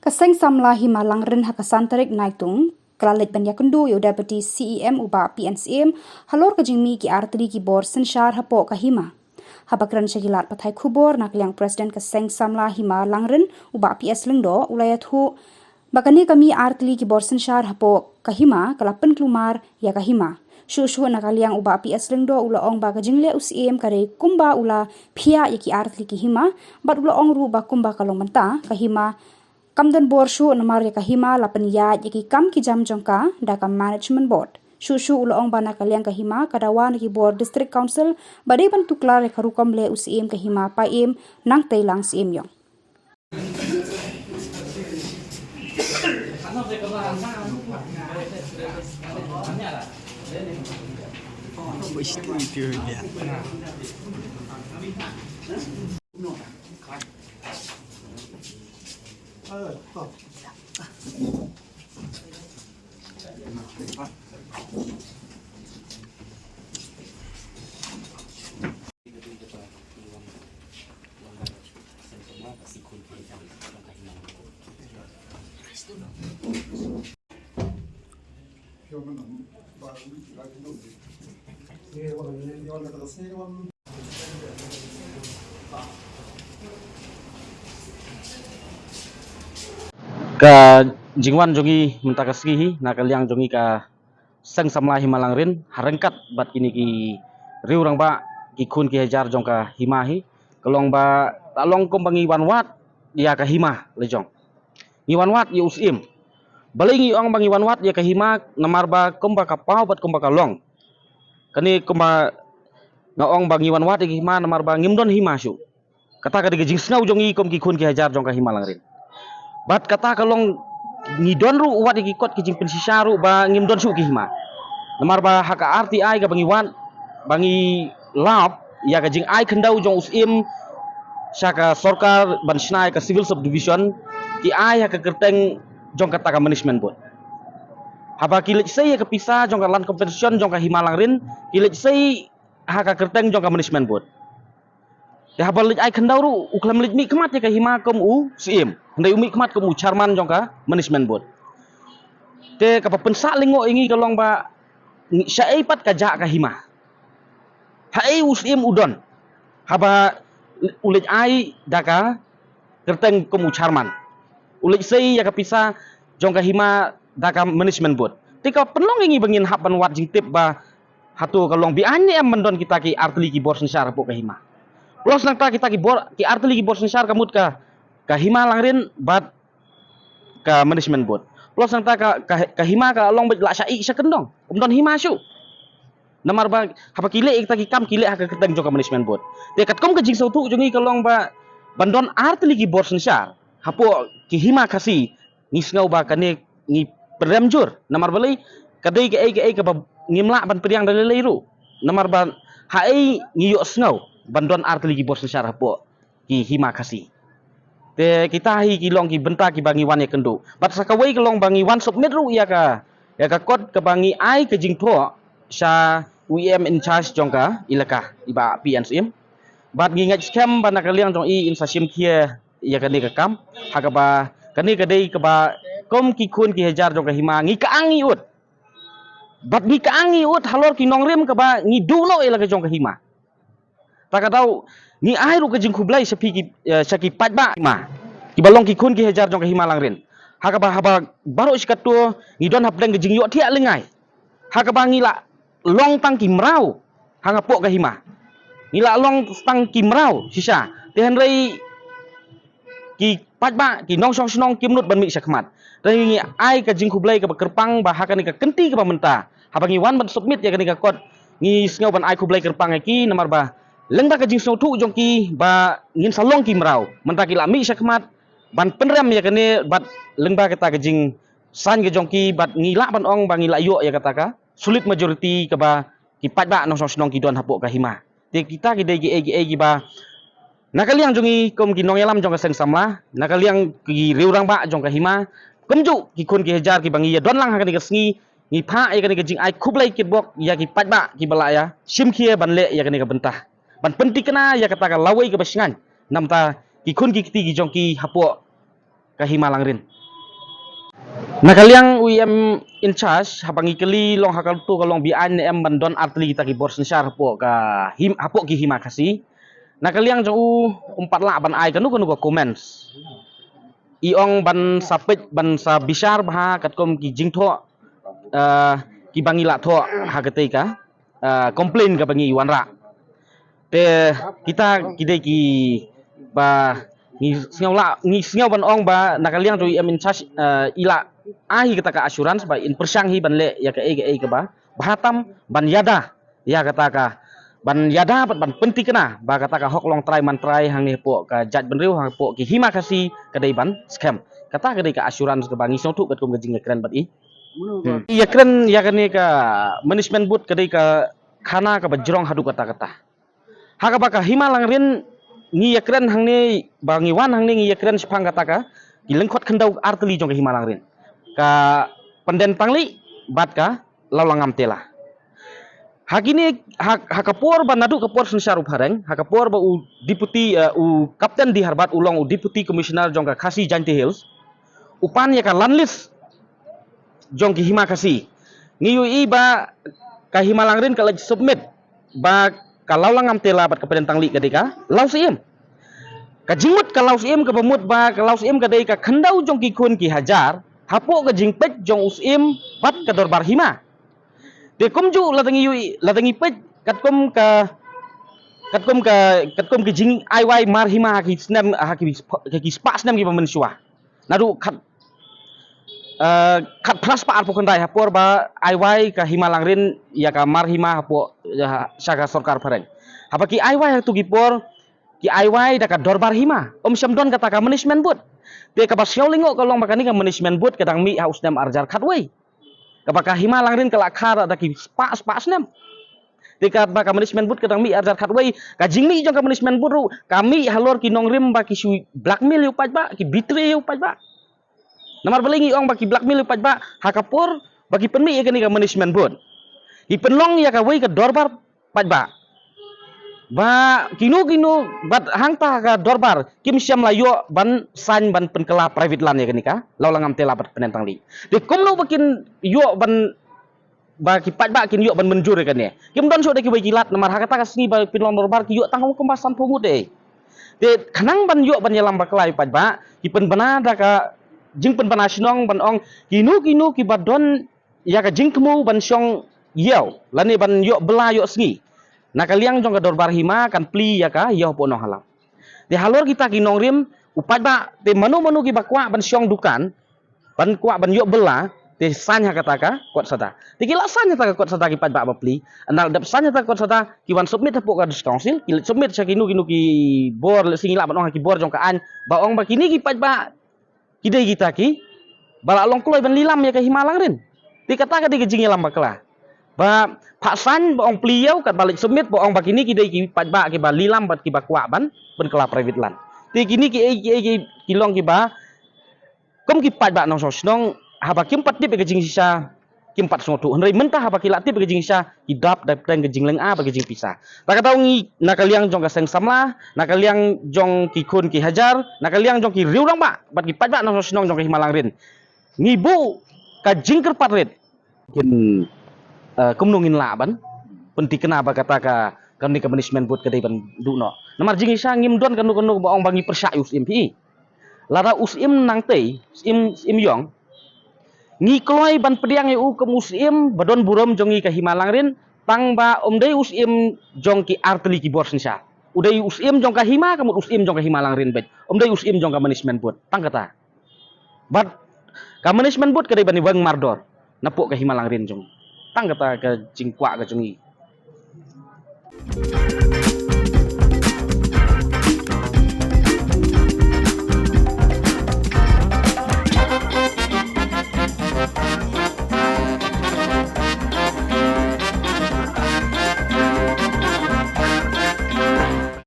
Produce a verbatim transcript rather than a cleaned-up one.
Ka Seng Samla Hima Langrin ha ka san tarik Naitung ka la leit ban ïakynduh ïa u Deputy C E M u Bah P N Syiem halor ka jingmih ki artylli ki bor synshar hapoh ka hima. Haba kren sha ki lad pathai khubor na ka liang President ka Seng Samla Hima Langrin u Bah P S Lyngdoh u la ïathuh ba kane ka mih artylli ki bor synshar hapoh ka hima ka la pynkulmar ïa ka hima. Shuh shuh na ka liang u Bah P S Lyngdoh u la ong ba ka jingleh u Syiem ka dei kumba u la phiah ïa ki artylli ki hima, bad u la ong ruh ba kumba ka long mynta ka hima kam don bor shuh namar ïa ka hima la pynïaid ïa ki kam ki jam jong ka da ka Management Board. Shuh shuh u la ong ba na ka liang ka hima ka dawa na ki bor District Council ba dei ban tuklar ïa ka rukom leh u Syiem ka hima Paiem Nangteilang Syiem Ïong. Ka jingwan jong ngi mynta ka sngi hi na ka liang jong ngi ka Seng Samla Hima Langrin ha ryngkat bad kine ki riew rangbah ki khun ki hajar jong ka hima hi ka long ba la long kumba ngi wan wad ïa ka hima la jong. Ngi wan wad ïa u Syiem. Balei ngi ong ba ngi wan wad ïa ka hima? Namar ba kumba ka paw bad kumba ka long. Kane kumba nga ong ba ngi wan wad ïa ka hima namar ba ngim don hima shuh. Kata ka dei ka jingsngew jong ngi kum ki khun ki hajar jong ka hima Langrin. Bad kata ka long ngi don ruh wat ïa ki kot ki jingpynshisha ruh ba ngim don shuh ki hima. Namar ba ha ka R T I kaba ngi wad ba ngi lap ïa ka jingai khyndew jong u Syiem sha ka sorkar ban shna ïa ka civil subdivision ki ai ha ka kyrteng jong kata ka management board. Haba ki leit sei ïa ka pisa jong ka land compensation jong ka hima Langrin ki leit sei ha ka kyrteng jong ka management board. Te haba leit ai khyndew ruh u khlem leit mih khmat ïa ka hima kum u Syiem, hynrei u mih khmat kum u chairman jong ka management board. Te kaba pynsah lyngngoh ïa ngi ka long ba shaei pat ka jah ka hima. Haei u Syiem u don haba u leit ai da ka kyrteng kum u chairman, u leit sei ïa ka pisa jong ka hima da ka management board. Te ka pynlong ïa ngi ba ngin hap ban wad jingtip ba hato ka long be-aiñ ne em ban don kita ki artylli ki bor synshar hapoh ka hima. Plus nangta kita ki bor, ki artylli ki bor synshar ka mut ka, ka hima Langrin bad ka management board. Plus nangta ka, ka, ka hima ka long beit la sha ïing sha kyndong, ym don hima shuh. Namar ba haba ki leh kita ki kam ki leh ha ka kyrteng jong ka management board. Te katkum ka jingsngewthuh jong ngi ka long ba ban don artylli ki bor synshar hapoh ki hima Khasi, ngi sngew ba kane ngi pynrem jur. Namar balei? Ka dei kaei kaei kaba ngim lah ban pdiang da lei lei ruh. Namar ba haei ngi ïohsngew ban don artylli ki bor synshar hapoh ki hima Khasi. Te kita hi ki long ki bynta kiba ngi wan ïakynduh. Bad sa kawei ka long ba ngi wan submit ruh ïa ka, ïa ka kot kaba ngi ai ka jingthoh sha u E M in charge jong ka elaka, i Bah P N Syiem. Bad ngi ngeit skhem ba na ka liang jong i in sa shim khia ïa kane ka kam. Ha kaba kane ka dei kaba kum ki khun ki hajar jong ka hima ngi ka ang ngi ud. Bad ngi ka ang ngi ud halor ki nongrim kaba ngi duh noh ïa la ka jong ka hima. Ta ka daw ngi ai ruh ka jingkhublei sha phi ki, eh, sha ki paidbah hima kiba long ki khun ki hajar jong ka hima Langrin. Ha kaba haba baroh shi katto ngi don hapdeng ka jingïohthiah lyngngai. Ha kaba ngi la long tang ki mraw ha nga poh ka hima. Ngi la long tang ki mraw shisha. Te hynrei ki paidbah, ki nongshong shnong kim nud ban mih shakhmat. Te ngi ai ka jingkhublei kaba kyrpang ba ha kane ka kynti kaba mynta haba ngi wan ban submit ïa kane ka kot, ngi sngew ban ai khublei kyrpang ïa ki namar ba lyngba ka jingsngewthuh jong ki ba ngin sa long ki mraw. Mynta ki la mih shakhmat ban pynrem ïa kane bad lyngba kata ka jingsain ka jong ki bad ngi lah ban ong ba ngi la ïoh ïa kata ka solid majority kaba ki paidbah nongshong shnong ki don hapoh ka hima. Te kita ki dei kiei kiei kiba na ka liang jong ngi kum ki nongïalam jong ka seng samla, na ka liang ki riew rangbah jong ka hima, kumjuh ki khun ki hajar kiba ngi ïa don lang ha kane ka sngi, ngi phah ïa kane ka jingai khublei kitbok ïa ki paidbah kiba la ïa shim khia ban leh ïa kane ka bynta ban pynthikna ïa kata ka lawei kaba shngaiñ namar ki khun ki kti ki jong ki hapoh ka Hima Langrin. Na ka liang u E M in charge, haba ngi kylli long ha kato ka long be-aiñ ne em ban don artylli kita ki bor synshar hapoh ka him, hapoh ki Hima Khasi. Na ka liang jong u, um pat lah ban ai kano kano ka comments. I ong ban sa peit, ban sa bishar bha katkum ki jingthoh, eh, kiba ngi la thoh ha katei ka, eh, complaint kaba ngi wanrah. Te kita ki dei kiba ngi sngew lah, ngi sngew ban ong ba na ka liang jong u E M in charge, eh, i la ai hi kata ka assurance ba in pyrshang hi ban leh ïa kaei kaei kaba bha tam ban ïada ïa kata ka, ban ïada bad ban pynthikna ba kata ka hok long trai man trai hangne hapoh ka jaitbynriew, hapoh ki Hima Khasi ka dei ban skhem. Kata ka dei ka assurance kaba ngi sngewthuh katkum ka jingïakren bad i. Hmm. Ïakren ïa kane ka management board ka dei ka khana kaba jrong haduh katta katta. Ha kaba ka Hima Langrin ngi ïakren hangne, ba ngi wan hangne ngi ïakren shaphang kata ka ki lyngkhot khyndew artylli jong ka Hima Langrin, ka Pyndentanglih bad ka Lawlangam Tela. Ha kine, ha, ha ka por ba naduh ka por synshar u phareng, ha ka por ba u deputy, eh, u Captain D Harbert u long u deputy commissioner jong ka Khasi Jaintia Hills, u pan ïa ka land list jong ki Hima Khasi. Ngi ïohi ba ka Hima Langrin ka leit submit ba ka Lawlangam Tela bad ka Pyndentanglih ka dei ka law syiem. Ka jingmut ka law syiem kaba mut ba ka law syiem ka dei ka khyndew jong ki khun ki hajar hapoh ka jingpeit jong u syiem bad ka dorbar hima. Te kumjuh lada ngi ïohi, lada ngi peit katkum ka, katkum ka, katkum ki jingai wai mar hima ha ki snem, ha ki, ha ki spah snem kiba mynshuwa. Naduh khat, eh, khatphra spah arphew khyndai ha por ba ai wai ka Hima Langrin ïa ka mar hima hapoh, ïa, sha ka sorkar phareng. Haba ki ai wai ha tu ki por, ki ai wai da ka dorbar hima. Ym shym don kata ka management board. Te kaba sngewlyngngoh ka long ba kane ka management board ka dang mih ha u snem arhajar khatwei. Kaba ka Hima Langrin ka la kha da ki spah, spah snem. Te kaba ka management board ka dang mih arhajar khatwei, ka jingmih jong ka management board ruh ka mih halor ki nongrim ba ki shu blackmail ïa u paidbah, ki betray ïa u paidbah. Namar balei ngi ong ba ki blackmail ïa u paidbah? Ha ka por ba ki pynmih ïa kane ka management board, ki pynlong ïa kawei ka dorbar paidbah. Ba kino kino bad hangta ka dorbar kim shym la ïoh ban sign ban pynkylla private land ïa kane ka Lawlangam Tela bad Pyndentanglih. Te kumno ba kin ïoh ban, ba ki paidbah kin ïoh ban mynjur ïa kane? Kim don shuh da kiwei ki lad, namar ha kata ka sngi ba pynlong dorbar ki ïoh tang kumba sanphew ngut eh. Te khnang ban ïoh ban ïalam bakla ïa u paidbah, ki pynbna da ka jingpynbna shnong ban ong kino kino kiba don ïa ka jingthmu ban shong ïew lane ban ïoh bylla ïoh sngi, na ka liang jong ka dorbar hima kan plie ïa ka ïew hapoh nonghalam. Te halor kita ki nongrim, u paidbah, te mano mano kiba kwah ban shong dukan, ban kwah ban ïoh bylla, te sign ha kata ka kot sada. Te ki la sign ha kata ka kot sada ki paidbah ba plie. Ynda la dep sign ha kata ka kot sada, ki wan submit hapoh ka District Council, ki submit sha kino kino ki bor, lehse ngi lah ban ong ha ki bor jong ka aiñ, ba ong ba kine ki paidbah ki dei kita kiba la long kloi ban lilam ïa ka Hima Langrin. Te kata ka dei ka jingïalam bakla. Ba phah sign ba ong plie ïew, katba leit submit ba ong ba kine ki dei ki paidbah kiba lilam bad kiba kwah ban pynkylla private land. Te kine kiei kiei ki long kiba kum ki paidbah nongshong shnong, haba kim pat tip ïa ka jingshisha, kim pat sngewthuh. Hynrei mynta haba ki la tip ïa ka jingshisha, ki dap da pdeng ka jinglynga bad ka jingpisa. Ta ka daw ngi na ka liang jong ka seng samla, na ka liang jong ki khun ki hajar, na ka liang jong ki riew rangbah bad ki paidbah nongshong shnong jong ka Hima Langrin, ngi buh ka jingkyrpad rit. Kin, eh, kumno ngin lah ban pynthikna ba kata ka, kane ka management board ka dei ban duh noh? Namar jingshisha ngim don kano kano ba ong ba ngi pyrshah ïa u syiem phi. Lada u syiem nangtei, syiem, syiem ïong, ngi kloi ban pdiang ïa u kum u syiem ba don burom jong ngi ka Hima Langrin, tang ba um dei u syiem jong ki artylli ki bor synshar. U dei u syiem jong ka hima, ka mut u syiem jong ka Hima Langrin beit. Um dei u syiem jong ka management board. Tang kata. Bad ka management board ka dei ban ïa weng mardor napoh ka Hima Langrin jong. Tang kata ka jingkwah ka jong ngi.